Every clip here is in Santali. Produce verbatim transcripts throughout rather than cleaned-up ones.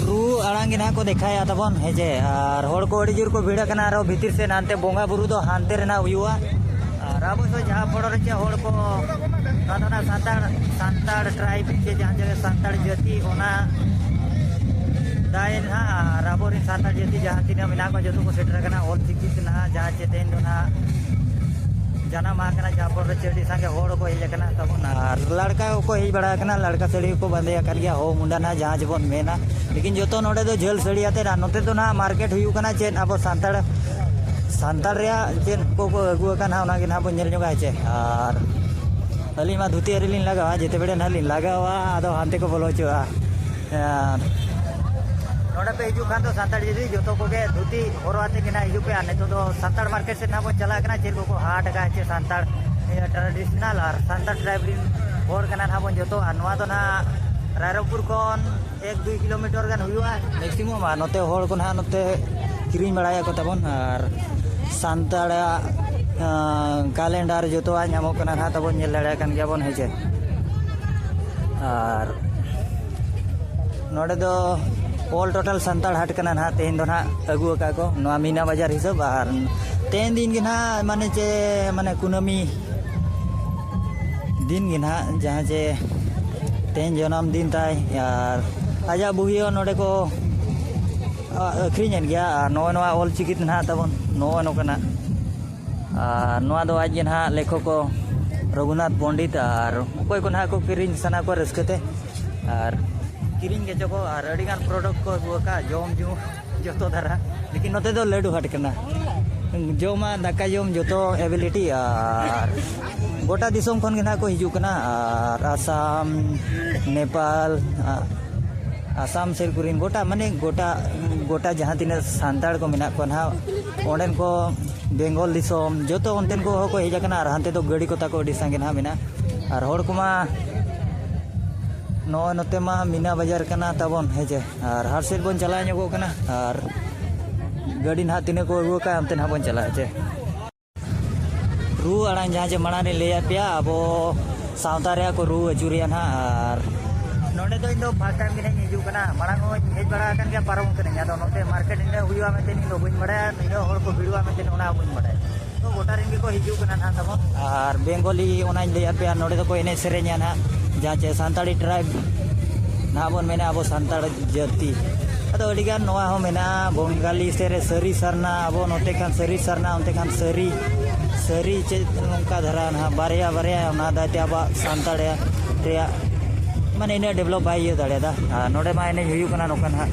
ᱨᱩ ᱟᱲᱟᱝ ᱜᱮ ᱱᱟᱦᱟᱜ ᱠᱚ ᱫᱮᱠᱷᱟᱭᱟ ᱛᱟᱵᱚᱱ, ᱦᱮᱸ ᱪᱮ? ᱟᱨ ᱦᱚᱲ ᱠᱚ ᱟᱹᱰᱤ ᱡᱳᱨ ᱠᱚ ᱵᱷᱤᱲ ᱟᱠᱟᱱᱟ, ᱟᱨᱚ ᱵᱷᱤᱛᱤᱨ ᱥᱮᱫ ᱦᱟᱱᱛᱮ ᱵᱚᱸᱜᱟ ᱵᱩᱨᱩ ᱫᱚ ᱦᱟᱱᱛᱮ ᱨᱮ ᱱᱟᱦᱟᱜ ᱦᱩᱭᱩᱜᱼᱟ᱾ ᱟᱨ ᱟᱵᱚ ᱥᱮᱫ ᱡᱟᱦᱟᱸ ᱯᱚᱲᱚ ᱨᱮ ᱪᱮᱫ ᱦᱚᱲ ᱠᱚ, ᱱᱚᱣᱟ ᱫᱚ ᱱᱟᱦᱟᱜ ᱥᱟᱱᱛᱟᱲ, ᱥᱟᱱᱛᱟᱲ ᱴᱨᱟᱭᱤᱵᱽ ᱪᱮ ᱡᱟᱦᱟᱸ ᱡᱟᱭᱜᱟ ᱥᱟᱱᱛᱟᱲ ᱡᱟᱹᱛᱤ, ᱚᱱᱟ ᱫᱟᱭ ᱱᱟᱦᱟᱜ, ᱟᱨ ᱟᱵᱚᱨᱮᱱ ᱥᱟᱱᱛᱟᱲ ᱡᱟᱹᱛᱤ ᱡᱟᱦᱟᱸ ᱛᱤᱱᱟᱹᱜ ᱢᱮᱱᱟᱜ ᱠᱚᱣᱟ, ᱡᱚᱛᱚ ᱠᱚ ᱥᱮᱴᱮᱨ ᱟᱠᱟᱱᱟ ᱚᱞ ᱪᱤᱠᱤ ᱛᱮ ᱱᱟᱦᱟᱜ, ᱡᱟᱦᱟᱸ ᱪᱮ ᱛᱮᱦᱮᱧ ᱫᱚ ᱱᱟᱦᱟᱜ ᱡᱟᱱᱟᱢ ᱢᱟᱦᱟ ᱠᱟᱱᱟ, ᱡᱟᱦᱟᱸ ᱯᱚᱨ ᱨᱮ ᱟᱹᱰᱤ ᱥᱟᱸᱜᱮ ᱦᱚᱲ ᱠᱚ ᱦᱮᱡ ᱟᱠᱟᱱᱟ ᱛᱟᱵᱚᱱ᱾ ᱟᱨ ᱞᱟᱲᱠᱟ ᱠᱚᱠᱚ ᱦᱮᱡ ᱵᱟᱲᱟ ᱟᱠᱟᱱᱟ, ᱞᱟᱲᱠᱟ ᱥᱟᱹᱲᱤ ᱠᱚᱠᱚ ᱵᱟᱸᱫᱮ ᱟᱠᱟᱫ ᱜᱮᱭᱟ, ᱦᱳ ᱢᱩᱱᱰᱟ ᱱᱟᱦᱟᱜ ᱡᱟᱦᱟᱸ ᱡᱮᱵᱚᱱ ᱢᱮᱱᱟ᱾ ᱞᱮᱠᱤᱱ ᱡᱚᱛᱚ ᱱᱚᱰᱮ ᱫᱚ ᱡᱷᱟᱹᱞ ᱥᱟᱹᱲᱤ ᱟᱛᱮᱫ, ᱟᱨ ᱱᱚᱛᱮ ᱫᱚ ᱱᱟᱦᱟᱜ ᱢᱟᱨᱠᱮᱴ ᱦᱩᱭᱩᱜ ᱠᱟᱱᱟ ᱪᱮᱫ ᱟᱵᱚ ᱥᱟᱱᱛᱟᱲ, ᱥᱟᱱᱛᱟᱲ ᱨᱮᱭᱟᱜ ᱪᱮᱫ ᱠᱚᱠᱚ ᱟᱹᱜᱩ ᱟᱠᱟᱱ ᱦᱟᱸᱜ, ᱚᱱᱟᱜᱮ ᱱᱟᱦᱟᱜ ᱵᱚᱱ ᱧᱮᱞ ᱧᱚᱜᱟ, ᱦᱮᱸ ᱪᱮ? ᱟᱨ ᱟᱹᱞᱤᱧ ᱢᱟ ᱫᱷᱩᱛᱤ ᱟᱹᱣᱨᱤ ᱞᱤᱧ ᱞᱟᱜᱟᱣᱟ, ᱡᱮᱛᱮ ᱵᱮᱲᱮ ᱱᱟᱦᱟᱜ ᱞᱤᱧ ᱞᱟᱜᱟᱣᱟ, ᱟᱫᱚ ᱦᱟᱱᱛᱮ ᱠᱚ ᱵᱚᱞᱚ ᱦᱚᱪᱚᱣᱟᱜᱼᱟ᱾ ᱟᱨ ᱱᱚᱰᱮ ᱯᱮ ᱦᱤᱡᱩᱜ ᱠᱷᱟᱱ ᱫᱚ ᱥᱟᱱᱛᱟᱲ ᱡᱩᱫᱤ ᱡᱚᱛᱚ ᱠᱚᱜᱮ ᱫᱷᱩᱛᱤ ᱦᱚᱨᱚᱜ ᱟᱛᱮ ᱜᱮ ᱱᱟᱦᱟᱜ ᱦᱤᱡᱩᱜ ᱯᱮ᱾ ᱟᱨ ᱱᱤᱛᱚᱜ ᱫᱚ ᱥᱟᱱᱛᱟᱲ ᱢᱟᱨᱠᱮᱴ ᱥᱮᱫ ᱱᱟᱦᱟᱜ ᱵᱚᱱ ᱪᱟᱞᱟᱜ ᱠᱟᱱᱟ, ᱪᱮᱫ ᱠᱚᱠᱚ ᱦᱟᱴ ᱟᱠᱟᱫ ᱪᱮ ᱥᱟᱱᱛᱟᱲ, ᱤᱭᱟᱹ, ᱴᱨᱟᱰᱤᱥᱚᱱᱟᱞ ᱟᱨ ᱥᱟᱱᱛᱟᱲ ᱴᱨᱟᱭᱤᱵᱽ ᱨᱮᱱ ᱦᱚᱲ ᱠᱟᱱᱟ ᱱᱟᱦᱟᱜ ᱵᱚᱱ ᱡᱚᱛᱚ᱾ ᱟᱨ ᱱᱚᱣᱟ ᱫᱚ ᱱᱟᱦᱟᱜ ᱨᱟᱭᱨᱚᱝᱯᱩᱨ ᱠᱷᱚᱱ ᱮᱠ ᱫᱩᱭ ᱠᱤᱞᱳᱢᱤᱴᱟᱨ ᱜᱟᱱ ᱦᱩᱭᱩᱜᱼᱟ ᱢᱮᱠᱥᱤᱢᱟᱢ᱾ ᱟᱨ ᱱᱚᱛᱮ ᱦᱚᱲ ᱠᱚ ᱱᱟᱦᱟᱜ ᱱᱚᱛᱮ ᱠᱤᱨᱤᱧ ᱵᱟᱲᱟᱭᱟᱠᱚ ᱛᱟᱵᱚᱱ, ᱟᱨ ᱥᱟᱱᱛᱟᱲᱟᱜ, ᱟᱸ, ᱠᱟᱞᱮᱱᱰᱟᱨ ᱡᱚᱛᱚᱣᱟᱜ ᱧᱟᱢᱚᱜ ᱠᱟᱱᱟ ᱱᱟᱦᱟᱜ ᱛᱟᱵᱚᱱ, ᱧᱮᱞ ᱫᱟᱲᱮᱭᱟᱜ ᱠᱟᱱ ᱜᱮᱭᱟᱵᱚᱱ, ᱦᱮᱸ ᱪᱮ? ᱟᱨ ᱱᱚᱰᱮ ᱫᱚ ᱚᱞ ᱴᱳᱴᱟᱞ ᱥᱟᱱᱛᱟᱲ ᱦᱟᱴ ᱠᱟᱱᱟ ᱱᱟᱦᱟᱜ, ᱛᱮᱦᱮᱧ ᱫᱚ ᱱᱟᱦᱟᱜ ᱟᱹᱜᱩ ᱟᱠᱟᱫ ᱠᱚ ᱱᱚᱣᱟ ᱢᱤᱱᱟ ᱵᱟᱡᱟᱨ ᱦᱤᱥᱟᱹᱵ᱾ ᱟᱨ ᱛᱮᱦᱮᱧ ᱫᱤᱱ ᱜᱮ ᱱᱟᱦᱟᱜ, ᱢᱟᱱᱮ ᱪᱮ, ᱢᱟᱱᱮ ᱠᱩᱱᱟᱹᱢᱤ ᱫᱤᱱ ᱜᱮ ᱱᱟᱦᱟᱜ, ᱡᱟᱦᱟᱸ ᱡᱮ ᱛᱮᱦᱮᱧ ᱡᱚᱱᱚᱢ ᱫᱤᱱ ᱛᱟᱭ, ᱟᱨ ᱟᱡᱟᱜ ᱵᱩᱦᱤ ᱦᱚᱸ ᱱᱚᱰᱮ ᱠᱚ, ᱟ, ᱟᱹᱠᱷᱨᱤᱧᱮᱫ ᱜᱮᱭᱟ᱾ ᱟᱨ ᱱᱚᱜᱼᱚᱭ ᱱᱚᱣᱟ ᱚᱞ ᱪᱤᱠᱤ ᱛᱮ ᱱᱟᱦᱟᱜ ᱛᱟᱵᱚᱱ ᱱᱚᱜᱼᱚᱭ ᱱᱚᱝᱠᱟᱱᱟᱜ᱾ ᱟᱨ ᱱᱚᱣᱟ ᱫᱚ ᱟᱡ ᱜᱮ ᱱᱟᱦᱟᱜ ᱞᱮᱠᱷᱚᱠ ᱠᱚ ᱨᱚᱜᱷᱩᱱᱟᱛᱷ ᱯᱚᱱᱰᱤᱛ, ᱟᱨ ᱚᱠᱚᱭ ᱠᱚ ᱱᱟᱦᱟᱜ ᱠᱚ ᱠᱤᱨᱤᱧ ᱥᱟᱱᱟ ᱠᱚᱣᱟ ᱨᱟᱹᱥᱠᱟᱹ ᱛᱮ, ᱟᱨ ᱠᱤᱨᱤᱧ ᱜᱮᱪᱚ ᱠᱚ᱾ ᱟᱨ ᱟᱹᱰᱤᱜᱟᱱ ᱯᱨᱚᱰᱟᱠᱴ ᱠᱚ ᱟᱹᱜᱩ ᱟᱠᱟᱫ, ᱡᱚᱢ ᱧᱩ ᱡᱚᱛᱚ ᱫᱷᱟᱨᱟ᱾ ᱞᱮᱠᱤᱱ ᱱᱚᱛᱮ ᱫᱚ ᱞᱟᱹᱰᱩ ᱦᱟᱴ ᱠᱟᱱᱟ, ᱡᱚᱢᱟᱜ ᱫᱟᱠᱟ ᱡᱚᱢ ᱡᱚᱛᱚ ᱮᱵᱤᱞᱤᱴᱤ᱾ ᱟᱨ ᱜᱚᱴᱟ ᱫᱤᱥᱚᱢ ᱠᱷᱚᱱ ᱜᱮ ᱱᱟᱦᱟᱜ ᱠᱚ ᱦᱤᱡᱩᱜ ᱠᱟᱱᱟ, ᱟᱨ ᱟᱥᱟᱢ, ᱱᱮᱯᱟᱞ, ᱟ-, ᱟᱥᱟᱢ ᱥᱮᱫ ᱠᱚᱨᱮᱱ ᱜᱚᱴᱟ, ᱢᱟᱱᱮ ᱜᱚᱴᱟ, ᱜᱚᱴᱟ ᱡᱟᱦᱟᱸ ᱛᱤᱱᱟᱹᱜ ᱥᱟᱱᱛᱟᱲ ᱠᱚ ᱢᱮᱱᱟᱜ ᱠᱚᱣᱟ ᱱᱟᱦᱟᱜ, ᱚᱸᱰᱮᱱ ᱠᱚ ᱵᱮᱝᱜᱚᱞ ᱫᱤᱥᱚᱢ ᱡᱚᱛᱚ ᱚᱱᱛᱮᱱ ᱠᱚ ᱦᱚᱸ ᱠᱚ ᱦᱮᱡ ᱟᱠᱟᱱᱟ᱾ ᱟᱨ ᱦᱟᱱᱛᱮ ᱫᱚ ᱜᱟᱹᱰᱤ ᱠᱚ ᱛᱟᱠᱚ ᱟᱹᱰᱤ ᱥᱟᱸᱜᱮ ᱱᱟᱦᱟᱜ ᱢᱮᱱᱟᱜᱼᱟ᱾ ᱟᱨ ᱦᱚᱲ ᱠᱚᱢᱟ ᱱᱚᱜᱼᱚᱭ ᱱᱚᱛᱮ ᱢᱟ ᱢᱤᱱᱟ ᱵᱟᱡᱟᱨ ᱠᱟᱱᱟ ᱛᱟᱵᱚᱱ, ᱦᱮᱸ ᱪᱮ? ᱟᱨ ᱦᱟᱴ ᱥᱮᱫ ᱵᱚᱱ ᱪᱟᱞᱟᱣ ᱧᱚᱜᱚᱜ ᱠᱟᱱᱟ, ᱟᱨ ᱜᱟᱹᱰᱤ ᱱᱟᱦᱟᱜ ᱛᱤᱱᱟᱹᱜ ᱠᱚ ᱟᱹᱜᱩ ᱟᱠᱟᱫᱼᱟ, ᱚᱱᱛᱮ ᱱᱟᱦᱟᱜ ᱵᱚᱱ ᱪᱟᱞᱟᱜᱼᱟ, ᱦᱮᱸ ᱪᱮ? ᱨᱩ ᱟᱲᱟᱝ ᱡᱟᱦᱟᱸ ᱡᱮ ᱢᱟᱲᱟᱝ ᱨᱤᱧ ᱞᱟᱹᱭᱟᱫ ᱯᱮᱭᱟ, ᱟᱵᱚ ᱥᱟᱶᱛᱟ ᱨᱮᱭᱟᱜ ᱠᱚ ᱨᱩ ᱟᱹᱪᱩᱨᱮᱭᱟ ᱱᱟᱦᱟᱜ᱾ ᱟᱨ ᱱᱚᱰᱮ ᱫᱚ ᱤᱧ ᱫᱚ first time ᱜᱮ ᱱᱟᱦᱟᱜ ᱤᱧ ᱦᱤᱡᱩᱜ ᱠᱟᱱᱟ᱾ ᱢᱟᱲᱟᱝ ᱦᱚᱸᱧ ᱦᱮᱡ ᱵᱟᱲᱟ ᱟᱠᱟᱱ ᱜᱮᱭᱟ, ᱯᱟᱨᱚᱢ ᱠᱟᱹᱱᱟᱹᱧ᱾ ᱟᱫᱚ ᱱᱚᱛᱮ market ᱤᱱᱟᱹᱜ ᱦᱩᱭᱩᱜᱼᱟ ᱢᱮᱱᱛᱮ ᱤᱧ ᱫᱚ ᱵᱟᱹᱧ ᱵᱟᱲᱟᱭᱟ, ᱤᱱᱟᱹᱜ ᱦᱚᱲ ᱠᱚ ᱵᱷᱤᱲᱚᱜᱼᱟ ᱢᱮᱱᱛᱮ ᱚᱱᱟ ᱦᱚᱸ ᱵᱟᱹᱧ ᱵᱟᱲᱟᱭᱟ᱾ ᱛᱚ ᱜᱚᱴᱟ ᱨᱮᱱ ᱜᱮᱠᱚ ᱦᱤᱡᱩᱜ ᱠᱟᱱᱟ ᱱᱟᱦᱟᱜ ᱛᱟᱵᱚᱱ᱾ ᱟᱨ ᱵᱮᱝᱜᱚᱞᱤ ᱚᱱᱟᱧ ᱞᱟᱹᱭᱟᱫ ᱯᱮᱭᱟ, ᱱᱚᱰᱮ ᱫᱚᱠᱚ ᱮᱱᱮᱡ ᱥᱮᱨᱮᱧᱟ ᱱᱟᱦᱟᱜ, ᱡᱟᱦᱟᱸ ᱪᱮ ᱥᱟᱱᱛᱟᱲᱤ tribe ᱱᱟᱦᱟᱜ ᱵᱚᱱ ᱢᱮᱱᱟ ᱟᱵᱚ ᱥᱟᱱᱛᱟᱲ ᱡᱟᱹᱛᱤ᱾ ᱟᱫᱚ ᱟᱹᱰᱤᱜᱟᱱ ᱱᱚᱣᱟ ᱦᱚᱸ ᱢᱮᱱᱟᱜᱼᱟ, ᱵᱚᱝᱜᱟᱞᱤ ᱥᱮᱫ ᱨᱮ ᱥᱟᱹᱨᱤ ᱥᱟᱨᱱᱟ, ᱟᱵᱚ ᱱᱚᱛᱮ ᱠᱷᱟᱱ ᱥᱟᱹᱨᱤ ᱥᱟᱨᱱᱟ, ᱚᱱᱛᱮ ᱠᱷᱟᱱ ᱥᱟᱹᱨᱤ, ᱥᱟᱹᱨᱤ ᱪᱮᱫ ᱱᱚᱝᱠᱟ ᱫᱷᱟᱨᱟ ᱱᱟᱦᱟᱜ ᱵᱟᱨᱭᱟ ᱵᱟᱨᱭᱟ, ᱚᱱᱟ ᱫᱟᱭᱛᱮ ᱟᱵᱚᱣᱟᱜ ᱥᱟᱱᱛᱟᱲ ᱨᱮᱭᱟᱜ ᱢᱟᱱᱮ ᱤᱱᱟᱹᱜ develop ᱵᱟᱭ ᱤᱭᱟᱹ ᱫᱟᱲᱮᱭᱟᱫᱟ᱾ ᱟᱨ ᱱᱚᱰᱮ ᱢᱟ ᱮᱱᱮᱡ ᱦᱩᱭᱩᱜ ᱠᱟᱱᱟ ᱱᱚᱝᱠᱟ ᱱᱟᱦᱟᱜ᱾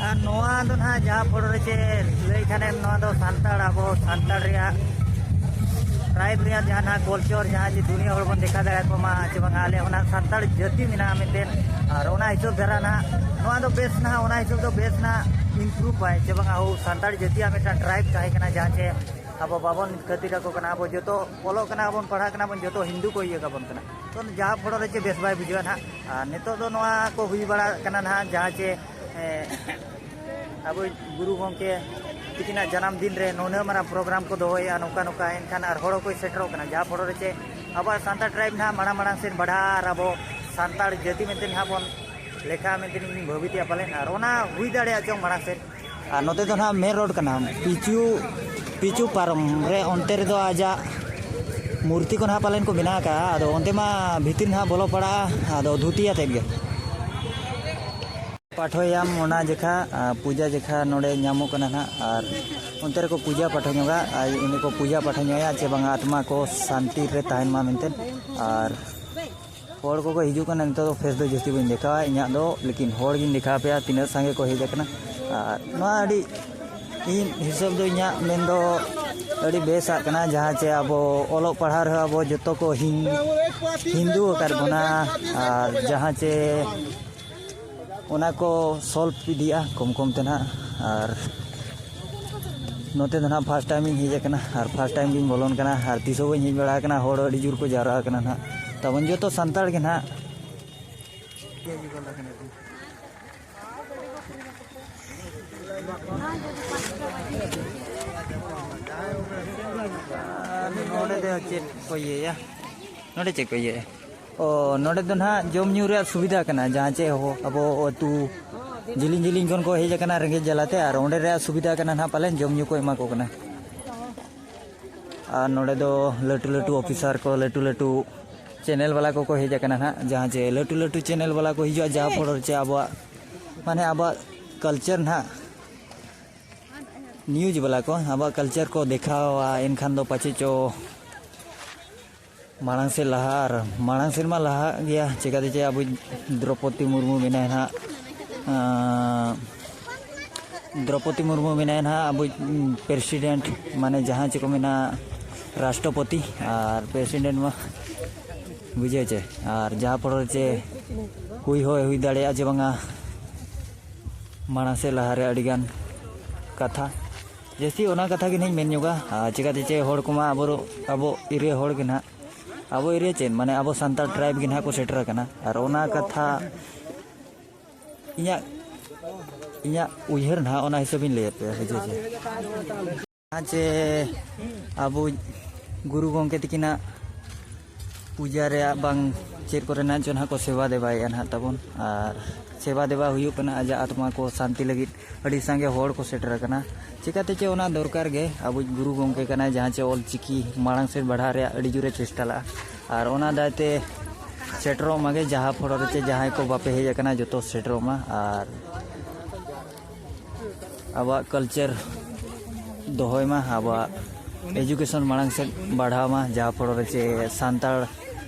ᱟᱨ ᱱᱚᱣᱟ ᱫᱚ ᱱᱟᱦᱟᱜ ᱡᱟᱦᱟᱸ ᱯᱷᱳᱴᱳ ᱨᱮ ᱪᱮ ᱞᱟᱹᱭ ᱠᱷᱟᱱᱮᱢ, ᱱᱚᱣᱟ ᱫᱚ ᱥᱟᱱᱛᱟᱲ, ᱟᱵᱚ ᱥᱟᱱᱛᱟᱲ ᱨᱮᱭᱟᱜ tribe ᱨᱮᱭᱟᱜ ᱡᱟᱦᱟᱸ ᱱᱟᱦᱟᱜ culture, ᱡᱟᱦᱟᱸ ᱡᱮ ᱫᱩᱱᱤᱭᱟᱹ ᱦᱚᱲ ᱵᱚᱱ ᱫᱮᱠᱷᱟᱣ ᱫᱟᱲᱮᱭᱟᱠᱚ ᱢᱟ ᱪᱮ ᱵᱟᱝᱟ, ᱟᱞᱮ ᱚᱱᱟ ᱥᱟᱱᱛᱟᱲ ᱡᱟᱹᱛᱤ ᱢᱮᱱᱟᱜᱼᱟ ᱢᱮᱱᱛᱮ᱾ ᱟᱨ ᱚᱱᱟ ᱦᱤᱥᱟᱹᱵ ᱫᱷᱟᱨᱟ ᱱᱟᱦᱟᱜ ᱱᱚᱣᱟ ᱫᱚ ᱵᱮᱥ ᱱᱟᱦᱟᱜ, ᱚᱱᱟ ᱦᱤᱥᱟᱹᱵ ᱫᱚ ᱵᱮᱥ ᱱᱟᱦᱟᱜ improve ᱟᱭ ᱪᱮ ᱵᱟᱝᱟ, ᱟᱵᱚ ᱥᱟᱱᱛᱟᱲ ᱡᱟᱹᱛᱤᱭᱟᱜ ᱢᱤᱫᱴᱟᱝ tribe ᱛᱟᱦᱮᱸ ᱠᱟᱱᱟ, ᱡᱟᱦᱟᱸ ᱪᱮ ᱟᱵᱚ ᱵᱟᱵᱚᱱ ᱠᱷᱟᱹᱛᱤᱨ ᱟᱠᱚ ᱠᱟᱱᱟ, ᱟᱵᱚ ᱡᱚᱛᱚ ᱚᱞᱚᱜ ᱠᱟᱱᱟ ᱵᱚᱱ, ᱯᱟᱲᱦᱟᱜ ᱠᱟᱱᱟ ᱵᱚᱱ, ᱡᱚᱛᱚ ᱦᱤᱱᱫᱩ ᱠᱚ ᱤᱭᱟᱹ ᱠᱟᱵᱚᱱ ᱠᱟᱱᱟ᱾ ᱛᱚ ᱡᱟᱦᱟᱸ ᱯᱷᱳᱴᱳ ᱨᱮ ᱪᱮ ᱵᱮᱥ ᱵᱟᱭ ᱵᱩᱡᱷᱟᱹᱜᱼᱟ ᱱᱟᱦᱟᱜ᱾ ᱟᱨ ᱱᱤᱛᱚᱜ ᱫᱚ ᱱᱚᱣᱟ ᱠᱚ ᱦᱩᱭ ᱵᱟᱲᱟᱜ ᱠᱟᱱᱟ ᱱᱟᱦᱟᱜ, ᱡᱟᱦᱟᱸ ᱪᱮ, ᱮ, ᱟᱵᱚ ᱜᱩᱨᱩ ᱜᱚᱢᱠᱮ ᱛᱤᱠᱤᱱᱟᱜ ᱡᱟᱱᱟᱢ ᱫᱤᱱ ᱨᱮ ᱱᱩᱱᱟᱹᱜ ᱢᱟᱨᱟᱝ program ᱠᱚ ᱫᱚᱦᱚᱭᱮᱫᱼᱟ, ᱱᱚᱝᱠᱟ ᱱᱚᱝᱠᱟ, ᱮᱱᱠᱷᱟᱱ ᱟᱨ ᱦᱚᱲ ᱦᱚᱸᱠᱚ ᱥᱮᱴᱮᱨᱚᱜ ᱠᱟᱱᱟ, ᱡᱟᱦᱟᱸ ᱯᱷᱳᱴᱳ ᱨᱮ ᱪᱮ ᱟᱵᱚᱣᱟᱜ ᱥᱟᱱᱛᱟᱲ tribe ᱱᱟᱦᱟᱜ ᱢᱟᱲᱟᱝ ᱢᱟᱲᱟᱝ ᱥᱮᱫ ᱵᱟᱲᱦᱟᱜᱼᱟ ᱟᱨ ᱟᱵᱚ ᱥᱟᱱᱛᱟᱲ ᱡᱟᱹᱛᱤ ᱢᱮᱱᱛᱮ ᱱᱟᱦᱟᱜ ᱵᱚᱱ ᱞᱮᱠᱷᱟᱜᱼᱟ ᱢᱮᱱᱛᱮ ᱤᱧ ᱵᱷᱟᱹᱵᱤᱛᱮᱜᱼᱟ ᱯᱟᱞᱮᱱ, ᱟᱨ ᱚᱱᱟ ᱦᱩᱭ ᱫᱟᱲᱮᱭᱟᱜ ᱪᱚᱝ ᱢᱟᱲᱟᱝ ᱥᱮᱫ᱾ ᱟᱨ ᱱᱚᱛᱮ ᱫᱚ ᱱᱟᱦᱟᱜ main road ᱠᱟᱱᱟ, ᱯᱤᱪᱩ, ᱯᱤᱪᱩ ᱯᱟᱨᱚᱢ ᱨᱮ ᱚᱱᱛᱮ ᱨᱮᱫᱚ ᱟᱡᱟᱜ ᱢᱩᱨᱛᱤ ᱠᱚ ᱱᱟᱦᱟᱜ ᱯᱟᱞᱮᱱ ᱠᱚ ᱵᱮᱱᱟᱣ ᱟᱠᱟᱫᱼᱟ᱾ ᱟᱫᱚ ᱚᱱᱛᱮ ᱢᱟ ᱵᱷᱤᱛᱤᱨ ᱱᱟᱦᱟᱜ ᱵᱚᱞᱚ ᱯᱟᱲᱟᱜᱼᱟ, ᱟᱫᱚ ᱫᱷᱩᱛᱤ ᱟᱛᱮᱫ ᱜᱮ᱾ ᱯᱟᱴᱷᱚᱭᱟᱢ ᱚᱱᱟ ᱡᱮᱠᱷᱟ, ᱟᱨ ᱯᱩᱡᱟ ᱡᱮᱠᱷᱟ ᱱᱚᱰᱮ ᱧᱟᱢᱚᱜ ᱠᱟᱱᱟ ᱱᱟᱦᱟᱜ, ᱟᱨ ᱚᱱᱛᱮ ᱨᱮᱠᱚ ᱯᱩᱡᱟ ᱯᱟᱴᱷᱟ ᱧᱚᱜᱟ, ᱟᱨ ᱤᱱᱟᱹ ᱠᱚ ᱯᱩᱡᱟ ᱯᱟᱴᱷᱟ ᱧᱚᱜᱟ ᱪᱮ ᱵᱟᱝᱟ, ᱟᱛᱢᱟ ᱠᱚ ᱥᱟᱱᱛᱤ ᱨᱮ ᱛᱟᱦᱮᱱ ᱢᱟ ᱢᱮᱱᱛᱮ᱾ ᱟᱨ ᱦᱚᱲ ᱠᱚᱠᱚ ᱦᱤᱡᱩᱜ ᱠᱟᱱᱟ, ᱱᱤᱛᱚᱜ ᱫᱚ face ᱫᱚ ᱡᱟᱹᱥᱛᱤ ᱵᱟᱹᱧ ᱫᱮᱠᱷᱟᱣᱟ ᱤᱧᱟᱹᱜ ᱫᱚ, ᱞᱮᱠᱤᱱ ᱦᱚᱲ ᱜᱤᱧ ᱫᱮᱠᱷᱟᱣ ᱯᱮᱭᱟ ᱛᱤᱱᱟᱹᱜ ᱥᱟᱸᱜᱮ ᱠᱚ ᱦᱮᱡ ᱟᱠᱟᱱᱟ᱾ ᱟᱨ ᱱᱚᱣᱟ ᱟᱹᱰᱤ, ᱤᱧ ᱦᱤᱥᱟᱹᱵ ᱫᱚ ᱤᱧᱟᱹᱜ ᱢᱮᱱ ᱫᱚ ᱟᱹᱰᱤ ᱵᱮᱥᱟᱜ ᱠᱟᱱᱟ, ᱡᱟᱦᱟᱸ ᱪᱮ ᱟᱵᱚ ᱚᱞᱚᱜ ᱯᱟᱲᱦᱟᱣ ᱨᱮᱦᱚᱸ ᱟᱵᱚ ᱡᱚᱛᱚ ᱠᱚ ᱦᱤᱱ-, ᱦᱤᱱᱫᱩ ᱟᱠᱟᱫ ᱵᱚᱱᱟ, ᱟᱨ ᱡᱟᱦᱟᱸ ᱪᱮ ᱚᱱᱟ ᱠᱚ solve ᱤᱫᱤᱜᱼᱟ ᱠᱚᱢ ᱠᱚᱢ ᱛᱮ ᱱᱟᱦᱟᱜ᱾ ᱟᱨ ᱱᱚᱛᱮ ᱫᱚ ᱱᱟᱦᱟᱜ first time ᱤᱧ ᱦᱮᱡ ᱟᱠᱟᱱᱟ, ᱟᱨ first time ᱜᱤᱧ ᱵᱚᱞᱚᱱ ᱠᱟᱱᱟ, ᱟᱨ ᱛᱤᱥ ᱦᱚᱸ ᱵᱟᱹᱧ ᱦᱮᱡ ᱵᱟᱲᱟ ᱟᱠᱟᱱᱟ᱾ ᱦᱚᱲ ᱟᱹᱰᱤ ᱡᱳᱨ ᱠᱚ ᱡᱟᱣᱨᱟ ᱟᱠᱟᱱᱟ ᱱᱟᱦᱟᱜ᱾ ᱛᱟᱵᱚᱱ ᱡᱚᱛᱚ ᱥᱟᱱᱛᱟᱲ ᱜᱮ ᱱᱟᱦᱟᱜ᱾ ᱟᱨ ᱱᱚᱰᱮ ᱫᱚ ᱪᱮᱫ ᱠᱚ ᱤᱭᱟᱹᱭᱟ? ᱱᱚᱰᱮ ᱪᱮᱫ ᱠᱚ ᱤᱭᱟᱹᱭᱟ? ᱚ, ᱱᱚᱰᱮ ᱫᱚ ᱱᱟᱦᱟᱜ ᱡᱚᱢ ᱧᱩ ᱨᱮᱭᱟᱜ ᱥᱩᱵᱤᱫᱷᱟ ᱠᱟᱱᱟ, ᱡᱟᱦᱟᱸ ᱪᱮ ᱦᱚ-, ᱟᱵᱚ ᱟᱹᱛᱩ ᱡᱤᱞᱤᱧ ᱡᱤᱞᱤᱧ ᱠᱷᱚᱱ ᱠᱚ ᱦᱮᱡ ᱟᱠᱟᱱᱟ ᱨᱮᱸᱜᱮᱡ ᱡᱟᱞᱟᱛᱮ, ᱟᱨ ᱚᱸᱰᱮ ᱨᱮᱭᱟᱜ ᱥᱩᱵᱤᱫᱷᱟ ᱠᱟᱱᱟ ᱱᱟᱦᱟᱜ ᱯᱟᱞᱮᱱ ᱡᱚᱢ ᱧᱩ ᱠᱚ ᱮᱢᱟ ᱠᱚ ᱠᱟᱱᱟ᱾ ᱟᱨ ᱱᱚᱰᱮ ᱫᱚ ᱞᱟᱹᱴᱩ ᱞᱟᱹᱴᱩ ᱚᱯᱷᱤᱥᱟᱨ ᱠᱚ, ᱞᱟᱹᱴᱩ ᱞᱟᱹᱴᱩ ᱪᱮᱱᱮᱞ ᱵᱟᱞᱟ ᱠᱚᱠᱚ ᱦᱮᱡ ᱟᱠᱟᱱᱟ ᱱᱟᱦᱟᱜ, ᱡᱟᱦᱟᱸ ᱪᱮ ᱞᱟᱹᱴᱩ ᱞᱟᱹᱴᱩ ᱪᱮᱱᱮᱞ ᱵᱟᱞᱟ ᱠᱚ ᱦᱤᱡᱩᱜᱼᱟ, ᱡᱟᱦᱟᱸ ᱯᱚᱨᱮ ᱪᱮ ᱟᱵᱚᱣᱟᱜ, ᱢᱟᱱᱮ ᱟᱵᱚᱣᱟᱜ ᱠᱟᱞᱪᱟᱨ ᱱᱟᱦᱟᱜ ᱱᱤᱭᱩᱡᱽ ᱵᱟᱞᱟ ᱠᱚ ᱟᱵᱚᱣᱟᱜ ᱠᱟᱞᱪᱟᱨ ᱠᱚ ᱫᱮᱠᱷᱟᱣᱟ, ᱮᱱᱠᱷᱟᱱ ᱫᱚ ᱯᱟᱪᱮᱫ ᱪᱚ ᱢᱟᱲᱟᱝ ᱥᱮᱫ ᱞᱟᱦᱟ, ᱟᱨ ᱢᱟᱲᱟᱝ ᱥᱮᱫ ᱢᱟ ᱞᱟᱦᱟᱜ ᱜᱮᱭᱟ᱾ ᱪᱮᱠᱟᱛᱮ ᱪᱮ ᱟᱵᱚ ᱫᱨᱚᱯᱚᱫᱤ ᱢᱩᱨᱢᱩ ᱢᱮᱱᱟᱭ ᱱᱟᱦᱟᱜ, ᱟᱸ, ᱫᱨᱚᱯᱚᱫᱤ ᱢᱩᱨᱢᱩ ᱢᱮᱱᱟᱭᱟ ᱱᱟᱦᱟᱜ ᱟᱵᱚ ᱯᱨᱮᱥᱤᱰᱮᱱᱴ, ᱢᱟᱱᱮ ᱡᱟᱦᱟᱸ ᱪᱮᱫ ᱠᱚ ᱢᱮᱱᱟ ᱨᱟᱥᱴᱨᱚᱯᱚᱛᱤ, ᱟᱨ ᱯᱨᱮᱥᱤᱰᱮᱱᱴ ᱢᱟ ᱵᱩᱡᱷᱟᱹᱣ ᱪᱮ, ᱟᱨ ᱡᱟᱦᱟᱸ ᱯᱚᱨᱮ ᱪᱮ ᱦᱩᱭ ᱦᱚᱸ ᱦᱩᱭ ᱫᱟᱲᱮᱭᱟᱜᱼᱟ ᱡᱮ ᱵᱟᱝᱟ ᱢᱟᱲᱟᱝ ᱥᱮᱫ ᱞᱟᱦᱟᱨᱮ ᱟᱹᱰᱤᱜᱟᱱ ᱠᱟᱛᱷᱟ, ᱡᱟᱹᱥᱛᱤ ᱚᱱᱟ ᱠᱟᱛᱷᱟ ᱜᱮ ᱱᱟᱦᱟᱜ ᱤᱧ ᱢᱮᱱ ᱧᱚᱜᱟ᱾ ᱟᱨ ᱪᱮᱠᱟᱛᱮ ᱪᱮ ᱦᱚᱲ ᱠᱚᱢᱟ ᱟᱵᱚ, ᱟᱵᱚ ᱮᱨᱤᱭᱟ ᱦᱚᱲ ᱜᱮ ᱱᱟᱦᱟᱜ, ᱟᱵᱚ ᱮᱨᱤᱭᱟ ᱪᱮᱫ, ᱢᱟᱱᱮ ᱟᱵᱚ ᱥᱟᱱᱛᱟᱲ ᱴᱨᱟᱭᱤᱵᱽ ᱜᱮ ᱱᱟᱦᱟᱜ ᱠᱚ ᱥᱮᱴᱮᱨ ᱟᱠᱟᱱᱟ, ᱟᱨ ᱚᱱᱟ ᱠᱟᱛᱷᱟ ᱤᱧᱟᱹᱜ, ᱤᱧᱟᱹᱜ ᱩᱭᱦᱟᱹᱨ ᱱᱟᱦᱟᱜ ᱚᱱᱟ ᱦᱤᱥᱟᱹᱵ ᱤᱧ ᱞᱟᱹᱭᱟᱫ ᱯᱮᱭᱟ, ᱵᱩᱡᱷᱟᱹᱣ ᱪᱮ? ᱡᱟᱦᱟᱸ ᱪᱮ ᱟᱵᱚ ᱜᱩᱨᱩ ᱜᱚᱢᱠᱮ ᱛᱤᱠᱤᱱᱟᱜ ᱯᱩᱡᱟ ᱨᱮᱭᱟᱜ ᱵᱟᱝ ᱪᱮᱫ ᱠᱚᱨᱮᱱᱟᱜ ᱪᱚ ᱱᱟᱦᱟᱜ ᱠᱚ ᱥᱮᱵᱟ ᱫᱮᱵᱟᱭᱮᱫᱼᱟ ᱱᱟᱦᱟᱜ ᱛᱟᱵᱚᱱ, ᱟᱨ ᱥᱮᱵᱟ ᱫᱮᱵᱟ ᱦᱩᱭᱩᱜ ᱠᱟᱱᱟ ᱟᱡᱟᱜ ᱟᱛᱢᱟ ᱠᱚ ᱥᱟᱱᱛᱤ ᱞᱟᱹᱜᱤᱫ᱾ ᱟᱹᱰᱤ ᱥᱟᱸᱜᱮ ᱦᱚᱲ ᱠᱚ ᱥᱮᱴᱮᱨ ᱟᱠᱟᱱᱟ᱾ ᱪᱤᱠᱟᱹᱛᱮ ᱪᱮ ᱚᱱᱟ ᱫᱚᱨᱠᱟᱨ ᱜᱮ, ᱟᱵᱚᱭᱤᱡ ᱜᱩᱨᱩ ᱜᱚᱢᱠᱮ ᱠᱟᱱᱟᱭ, ᱡᱟᱦᱟᱸ ᱪᱮ ᱚᱞ ᱪᱤᱠᱤ ᱢᱟᱲᱟᱝ ᱥᱮᱫ ᱵᱟᱲᱦᱟᱣ ᱨᱮᱭᱟᱜ ᱟᱹᱰᱤ ᱡᱳᱨᱮ ᱪᱮᱥᱴᱟ ᱞᱟᱜᱼᱟ᱾ ᱟᱨ ᱚᱱᱟ ᱫᱟᱭᱛᱮ ᱥᱮᱴᱮᱨᱚᱜ ᱢᱟᱜᱮ, ᱡᱟᱦᱟᱸ ᱯᱷᱚᱲᱚ ᱨᱮ ᱪᱮ ᱡᱟᱦᱟᱸᱭ ᱠᱚ ᱵᱟᱯᱮ ᱦᱮᱡ ᱟᱠᱟᱱᱟ ᱡᱚᱛᱚ ᱥᱮᱴᱮᱨᱚᱜ ᱢᱟ, ᱟᱨ ᱟᱵᱚᱣᱟᱜ ᱠᱟᱞᱪᱟᱨ ᱫᱚᱦᱚᱭ ᱢᱟ, ᱟᱵᱚᱣᱟᱜ ᱮᱡᱩᱠᱮᱥᱚᱱ ᱢᱟᱲᱟᱝ ᱥᱮᱫ ᱵᱟᱲᱦᱟᱣ ᱢᱟ, ᱡᱟᱦᱟᱸ ᱯᱷᱚᱲᱚ ᱨᱮ ᱪᱮ ᱥᱟᱱᱛᱟᱲ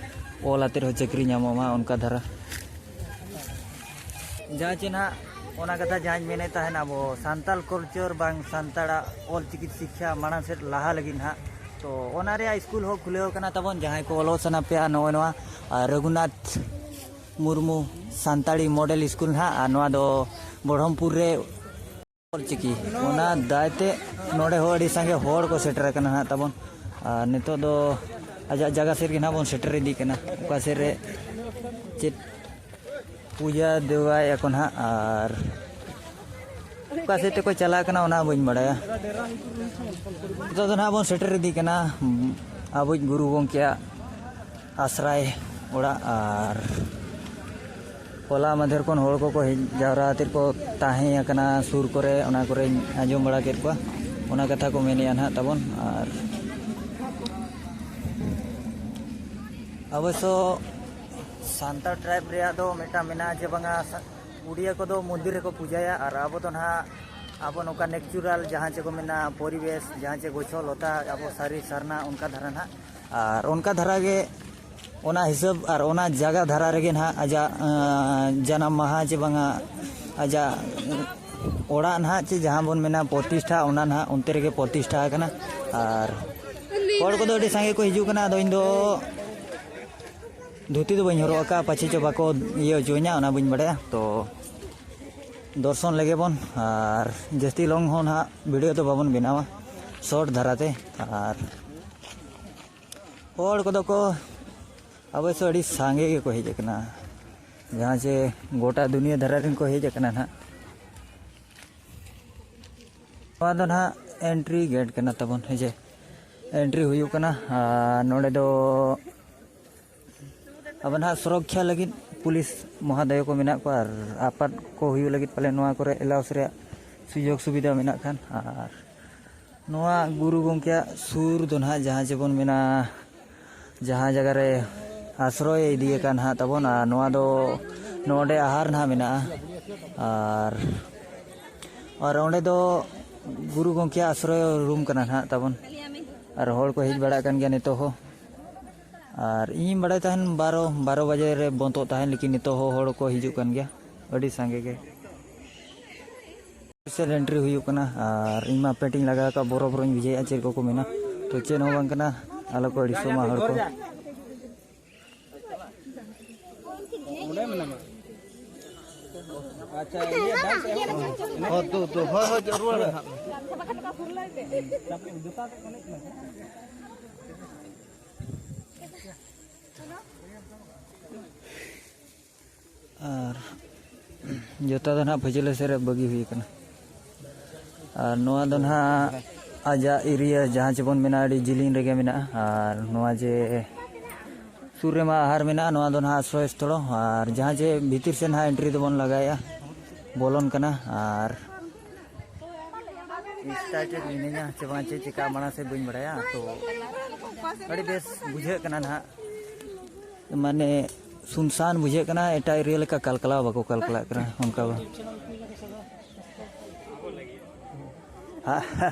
ᱚᱞ ᱟᱛᱮ ᱨᱮᱦᱚᱸ ᱪᱟᱹᱠᱨᱤ ᱧᱟᱢᱚᱜ ᱢᱟ ᱚᱱᱠᱟ ᱫᱷᱟᱨᱟ᱾ ᱡᱟᱦᱟᱸ ᱪᱮ ᱱᱟᱦᱟᱜ ᱚᱱᱟ ᱠᱟᱛᱷᱟ ᱡᱟᱦᱟᱸᱧ ᱢᱮᱱᱮᱫ ᱛᱟᱦᱮᱱ, ᱟᱵᱚ ᱥᱟᱱᱛᱟᱲ ᱠᱚᱞᱪᱟᱨ ᱵᱟᱝ ᱥᱟᱱᱛᱟᱲᱟᱜ ᱚᱞ ᱪᱤᱠᱤ ᱥᱤᱠᱠᱷᱟ ᱢᱟᱲᱟᱝ ᱥᱮᱫ ᱞᱟᱦᱟ ᱞᱟᱹᱜᱤᱫ ᱱᱟᱦᱟᱜ, ᱛᱚ ᱚᱱᱟ ᱨᱮᱭᱟᱜ ᱥᱠᱩᱞ ᱦᱚᱸ ᱠᱷᱩᱞᱟᱹᱣ ᱠᱟᱱᱟ ᱛᱟᱵᱚᱱ᱾ ᱡᱟᱦᱟᱸᱭ ᱠᱚ ᱚᱞᱚᱜ ᱥᱟᱱᱟ ᱯᱮᱭᱟ, ᱱᱚᱜᱼᱚᱭ ᱱᱚᱣᱟ, ᱟᱨ, ᱨᱚᱜᱷᱩᱱᱟᱛᱷ ᱢᱩᱨᱢᱩ ᱥᱟᱱᱛᱟᱲᱤ ᱢᱚᱰᱮᱞ ᱥᱠᱩᱞ ᱱᱟᱦᱟᱜ, ᱟᱨ ᱱᱚᱣᱟ ᱫᱚ ᱵᱚᱲᱦᱚᱢᱯᱩᱨ ᱨᱮ ᱚᱞᱪᱤᱠᱤ, ᱚᱱᱟ ᱫᱟᱭ ᱛᱮ ᱱᱚᱰᱮ ᱦᱚᱸ ᱟᱹᱰᱤ ᱥᱟᱸᱜᱮ ᱦᱚᱲ ᱠᱚ ᱥᱮᱴᱮᱨ ᱟᱠᱟᱱᱟ ᱱᱟᱦᱟᱜ ᱛᱟᱵᱚᱱ᱾ ᱟᱨ ᱱᱤᱛᱚᱜ ᱫᱚ ᱟᱡᱟᱜ ᱡᱟᱭᱜᱟ ᱥᱮᱫ ᱜᱮ ᱱᱟᱦᱟᱜ ᱵᱚᱱ ᱥᱮᱴᱮᱨ ᱤᱫᱤᱜ ᱠᱟᱱᱟ᱾ ᱚᱠᱟ ᱥᱮᱫ ᱨᱮ ᱪᱮᱫ ᱯᱩᱡᱟᱹ ᱫᱮᱣᱟᱭᱮᱫᱼᱟ ᱠᱚ ᱱᱟᱦᱟᱜ, ᱟᱨ ᱚᱠᱟ ᱥᱮᱫ ᱛᱮᱠᱚ ᱪᱟᱞᱟᱜ ᱠᱟᱱᱟ, ᱚᱱᱟ ᱵᱟᱹᱧ ᱵᱟᱲᱟᱭᱟ᱾ ᱱᱤᱛᱚᱜ ᱫᱚ ᱱᱟᱦᱟᱜ ᱵᱚᱱ ᱥᱮᱴᱮᱨ ᱤᱫᱤᱜ ᱠᱟᱱᱟ ᱟᱵᱚᱭᱤᱡ ᱜᱩᱨᱩ ᱜᱚᱢᱠᱮᱭᱟᱜ ᱟᱥᱨᱟᱭ ᱚᱲᱟᱜ᱾ ᱟᱨ ᱦᱚᱞᱟ ᱢᱟᱫᱷᱮᱨ ᱠᱷᱚᱱ ᱦᱚᱲ ᱠᱚᱠᱚ ᱦᱮᱡ ᱡᱟᱣᱨᱟ ᱠᱟᱛᱮᱫ ᱠᱚ ᱛᱟᱦᱮᱸ ᱟᱠᱟᱱᱟ ᱥᱩᱨ ᱠᱚᱨᱮ, ᱚᱱᱟ ᱠᱚᱨᱮᱧ ᱟᱸᱡᱚᱢ ᱵᱟᱲᱟ ᱠᱮᱫ ᱠᱚᱣᱟ, ᱚᱱᱟ ᱠᱟᱛᱷᱟ ᱠᱚ ᱢᱮᱱᱮᱫᱼᱟ ᱱᱟᱦᱟᱜ ᱛᱟᱵᱚᱱ᱾ ᱟᱨ ᱚᱵᱚᱥᱥᱚ ᱥᱟᱱᱛᱟᱲ ᱴᱨᱟᱭᱤᱵᱽ ᱨᱮᱭᱟᱜ ᱫᱚ ᱢᱤᱫᱴᱟᱝ ᱢᱮᱱᱟᱜᱼᱟ ᱡᱮ ᱵᱟᱝᱟ, ᱥᱟ-, ᱩᱰᱤᱭᱟ ᱠᱚᱫᱚ ᱢᱚᱱᱫᱤᱨ ᱨᱮᱠᱚ ᱯᱩᱡᱟᱹᱭᱟ, ᱟᱨ ᱟᱵᱚ ᱫᱚ ᱱᱟᱦᱟᱜ, ᱟᱵᱚ ᱱᱚᱝᱠᱟ ᱱᱮᱪᱩᱨᱟᱞ ᱡᱟᱦᱟᱸ ᱪᱮ ᱠᱚ ᱢᱮᱱᱟ ᱯᱚᱨᱤᱵᱮᱥ, ᱡᱟᱦᱟᱸ ᱪᱮ ᱜᱚᱪᱷᱚ ᱞᱚᱛᱟ, ᱟᱵᱚ ᱥᱟᱹᱨᱤ ᱥᱟᱨᱱᱟ ᱚᱱᱠᱟ ᱫᱷᱟᱨᱟ ᱱᱟᱦᱟᱜ, ᱟᱨ ᱚᱱᱠᱟ ᱫᱷᱟᱨᱟ ᱜᱮ ᱚᱱᱟ ᱦᱤᱥᱟᱹᱵ ᱟᱨ ᱚᱱᱟ ᱡᱟᱭᱜᱟ ᱫᱷᱟᱨᱟ ᱨᱮᱜᱮ ᱱᱟᱦᱟᱜ ᱟᱡᱟᱜ, ᱟᱸ, ᱡᱟᱱᱟᱢ ᱢᱟᱦᱟ ᱪᱮ ᱵᱟᱝᱟ, ᱟᱡᱟᱜ ᱚᱲᱟᱜ ᱱᱟᱦᱟᱜ ᱪᱮ ᱡᱟᱦᱟᱸ ᱵᱚᱱ ᱢᱮᱱᱟ ᱯᱨᱚᱛᱤᱥᱴᱷᱟ, ᱚᱱᱟ ᱱᱟᱦᱟᱜ ᱚᱱᱛᱮ ᱨᱮᱜᱮ ᱯᱨᱚᱛᱤᱥᱴᱷᱟ ᱟᱠᱟᱱᱟ᱾ ᱟᱨ ᱦᱚᱲ ᱠᱚᱫᱚ ᱟᱹᱰᱤ ᱥᱟᱸᱜᱮ ᱠᱚ ᱦᱤᱡᱩᱜ ᱠᱟᱱᱟ᱾ ᱟᱫᱚ ᱤᱧ ᱫᱚ ᱫᱷᱩᱛᱤ ᱫᱚ ᱵᱟᱹᱧ ᱦᱚᱨᱚᱜ ᱟᱠᱟᱫᱼᱟ, ᱯᱟᱪᱷᱮ ᱪᱚ ᱵᱟᱠᱚ ᱤᱭᱟᱹ ᱦᱚᱪᱚᱣᱟᱹᱧᱟ, ᱚᱱᱟ ᱵᱟᱹᱧ ᱵᱟᱲᱟᱭᱟ᱾ ᱛᱚ ᱫᱚᱨᱥᱚᱱ ᱞᱮᱜᱮ ᱵᱚᱱ, ᱟᱨ ᱡᱟᱹᱥᱛᱤ ᱞᱚᱝ ᱦᱚᱸ ᱱᱟᱦᱟᱜ ᱵᱷᱤᱰᱤᱭᱳ ᱫᱚ ᱵᱟᱵᱚᱱ ᱵᱮᱱᱟᱣᱟ, ᱥᱚᱨᱴ ᱫᱷᱟᱨᱟᱛᱮ᱾ ᱟᱨ ᱦᱚᱲ ᱠᱚᱫᱚ ᱠᱚ ᱚᱵᱚᱥᱥᱚ ᱟᱹᱰᱤ ᱥᱟᱸᱜᱮ ᱜᱮᱠᱚ ᱦᱮᱡ ᱟᱠᱟᱱᱟ, ᱡᱟᱦᱟᱸ ᱪᱮ ᱜᱚᱴᱟ ᱫᱩᱱᱤᱭᱟᱹ ᱫᱷᱟᱨᱟ ᱨᱮᱱ ᱠᱚ ᱦᱮᱡ ᱟᱠᱟᱱᱟ ᱱᱟᱦᱟᱜ᱾ ᱱᱚᱣᱟ ᱫᱚ ᱱᱟᱦᱟᱜ ᱮᱱᱴᱨᱤ ᱜᱮᱴ ᱠᱟᱱᱟ ᱛᱟᱵᱚᱱ, ᱦᱮᱸ ᱪᱮ? ᱮᱱᱴᱨᱤ ᱦᱩᱭᱩᱜ ᱠᱟᱱᱟ᱾ ᱟᱨ ᱱᱚᱰᱮ ᱫᱚ ᱟᱵᱚ ᱱᱟᱦᱟᱜ ᱥᱩᱨᱚᱠᱠᱷᱟ ᱞᱟᱹᱜᱤᱫ ᱯᱩᱞᱤᱥ ᱢᱚᱦᱳᱫᱚᱭ ᱠᱚ ᱢᱮᱱᱟᱜ ᱠᱚᱣᱟ, ᱟᱨ ᱟᱯᱟᱛ ᱠᱚ ᱦᱩᱭᱩᱜ ᱞᱟᱹᱜᱤᱫ ᱯᱟᱞᱮ ᱱᱚᱣᱟ ᱠᱚᱨᱮ ᱮᱞᱟᱣᱥ ᱨᱮᱭᱟᱜ ᱥᱩᱡᱳᱜᱽ ᱥᱩᱵᱤᱫᱷᱟ ᱢᱮᱱᱟᱜ ᱠᱷᱟᱱ᱾ ᱟᱨ ᱱᱚᱣᱟ ᱜᱩᱨᱩ ᱜᱚᱢᱠᱮᱭᱟᱜ ᱥᱩᱨ ᱫᱚ ᱱᱟᱦᱟᱜ ᱡᱟᱦᱟᱸ ᱪᱮ ᱵᱚᱱ ᱢᱮᱱᱟ, ᱡᱟᱦᱟᱸ ᱡᱟᱭᱜᱟ ᱨᱮ ᱟᱥᱨᱚᱭ ᱤᱫᱤ ᱟᱠᱟᱱ ᱦᱟᱸᱜ ᱛᱟᱵᱚᱱ, ᱟᱨ ᱱᱚᱣᱟ ᱫᱚ ᱱᱚᱰᱮ ᱟᱦᱟᱨ ᱱᱟᱦᱟᱜ ᱢᱮᱱᱟᱜᱼᱟ᱾ ᱟᱨ, ᱟᱨ ᱚᱸᱰᱮ ᱫᱚ ᱜᱩᱨᱩ ᱜᱚᱢᱠᱮᱭᱟᱜ ᱟᱥᱨᱚᱭ ᱨᱩᱢ ᱠᱟᱱᱟ ᱱᱟᱦᱟᱜ ᱛᱟᱵᱚᱱ᱾ ᱟᱨ ᱦᱚᱲ ᱠᱚ ᱦᱮᱡ ᱵᱟᱲᱟᱜ ᱠᱟᱱ ᱜᱮᱭᱟ ᱱᱤᱛᱚᱜ ᱦᱚᱸ᱾ ᱟᱨ ᱤᱧᱤᱧ ᱵᱟᱲᱟᱭ ᱛᱟᱦᱮᱱ ᱵᱟᱨᱚ, ᱵᱟᱨᱚ ᱵᱟᱡᱮ ᱨᱮ ᱵᱚᱱᱫᱚᱜ ᱛᱟᱦᱮᱱ, ᱞᱮᱠᱤᱱ ᱱᱤᱛᱚᱜ ᱦᱚᱸ ᱦᱚᱲ ᱠᱚ ᱦᱤᱡᱩᱜ ᱠᱟᱱ ᱜᱮᱭᱟ ᱟᱹᱰᱤ ᱥᱟᱸᱜᱮ ᱜᱮ᱾ ᱚᱯᱷᱤᱥᱤᱭᱟᱞ ᱮᱱᱴᱨᱤ ᱦᱩᱭᱩᱜ ᱠᱟᱱᱟ ᱟᱨ ᱤᱧ ᱢᱟ ᱯᱮᱱᱴ ᱤᱧ ᱞᱟᱜᱟᱣ ᱟᱠᱟᱫ, ᱵᱚᱨᱚ ᱵᱚᱨᱚᱧ ᱵᱩᱡᱷᱟᱹᱣᱮᱫᱼᱟ ᱪᱮᱫ ᱠᱚᱠᱚ ᱢᱮᱱᱟ, ᱛᱚ ᱪᱮᱫ ᱦᱚᱸ ᱵᱟᱝ ᱠᱟᱱᱟ, ᱟᱞᱚ ᱠᱚ ᱟᱹᱲᱤᱥᱚᱜ ᱢᱟ ᱦᱚᱲ ᱠᱚ᱾ ᱟᱪᱪᱷᱟ, ᱤᱭᱟᱹ ᱰᱟᱱᱥ ᱮᱦᱚᱵ ᱦᱚᱸ ᱛᱚ, ᱛᱚ, ᱦᱳᱭ, ᱦᱳᱭ, ᱨᱩᱣᱟᱹᱲ ᱢᱮ ᱦᱟᱸᱜ᱾ ᱛᱟᱯᱚᱨᱮ ᱡᱩᱛᱟ ᱛᱮ ᱠᱟᱱᱮᱠᱴ ᱢᱮ᱾ ᱟᱨ ᱡᱚᱛᱚ ᱫᱚ ᱱᱟᱦᱟᱜ ᱯᱷᱟᱹᱡᱽᱞᱟᱹ ᱥᱮᱫ ᱨᱮ ᱵᱟᱹᱜᱤ ᱦᱩᱭ ᱟᱠᱟᱱᱟ᱾ ᱟᱨ ᱱᱚᱣᱟ ᱫᱚ ᱱᱟᱦᱟᱜ ᱟᱡᱟᱜ ᱮᱨᱤᱭᱟ, ᱡᱟᱦᱟᱸ ᱪᱮ ᱵᱚᱱ ᱢᱮᱱᱟ, ᱟᱹᱰᱤ ᱡᱤᱞᱤᱧ ᱨᱮᱜᱮ ᱢᱮᱱᱟᱜᱼᱟ᱾ ᱟᱨ ᱱᱚᱣᱟ ᱡᱮ ᱥᱩᱨ ᱨᱮᱢᱟ ᱟᱦᱟᱨ ᱢᱮᱱᱟᱜᱼᱟ, ᱱᱚᱣᱟ ᱫᱚ ᱱᱟᱦᱟᱜ ᱟᱥᱨᱚᱭ ᱥᱛᱷᱚᱞ᱾ ᱟᱨ ᱡᱟᱦᱟᱸ ᱡᱮ ᱵᱷᱤᱛᱤᱨ ᱥᱮᱫ ᱱᱟᱦᱟᱜ ᱮᱱᱴᱨᱤ ᱫᱚᱵᱚᱱ ᱞᱟᱜᱟᱭᱮᱫᱼᱟ, ᱵᱚᱞᱚᱱ ᱠᱟᱱᱟ᱾ ᱟᱨ ᱮᱠᱥᱟᱭᱴᱮᱰ ᱢᱤᱱᱟᱹᱧᱟ ᱪᱮ ᱵᱟᱝ, ᱪᱮᱫ ᱪᱤᱠᱟ ᱢᱟᱲᱟᱝ ᱥᱮᱫ ᱵᱟᱹᱧ ᱵᱟᱲᱟᱭᱟ, ᱛᱚ ᱟᱹᱰᱤ ᱵᱮᱥ ᱵᱩᱡᱷᱟᱹᱜ ᱠᱟᱱᱟ ᱱᱟᱦᱟᱜ, ᱢᱟᱱᱮ ᱥᱩᱱᱥᱟᱱ ᱵᱩᱡᱷᱟᱹᱜ ᱠᱟᱱᱟ, ᱮᱴᱟᱜ ᱮᱨᱤᱭᱟ ᱞᱮᱠᱟ ᱠᱟᱞᱠᱟᱞᱟᱣ ᱵᱟᱠᱚ ᱠᱟᱞᱠᱟᱞᱟᱜ ᱠᱟᱱᱟ ᱚᱱᱠᱟ ᱫᱚ᱾ ᱦᱟ, ᱦᱟ᱾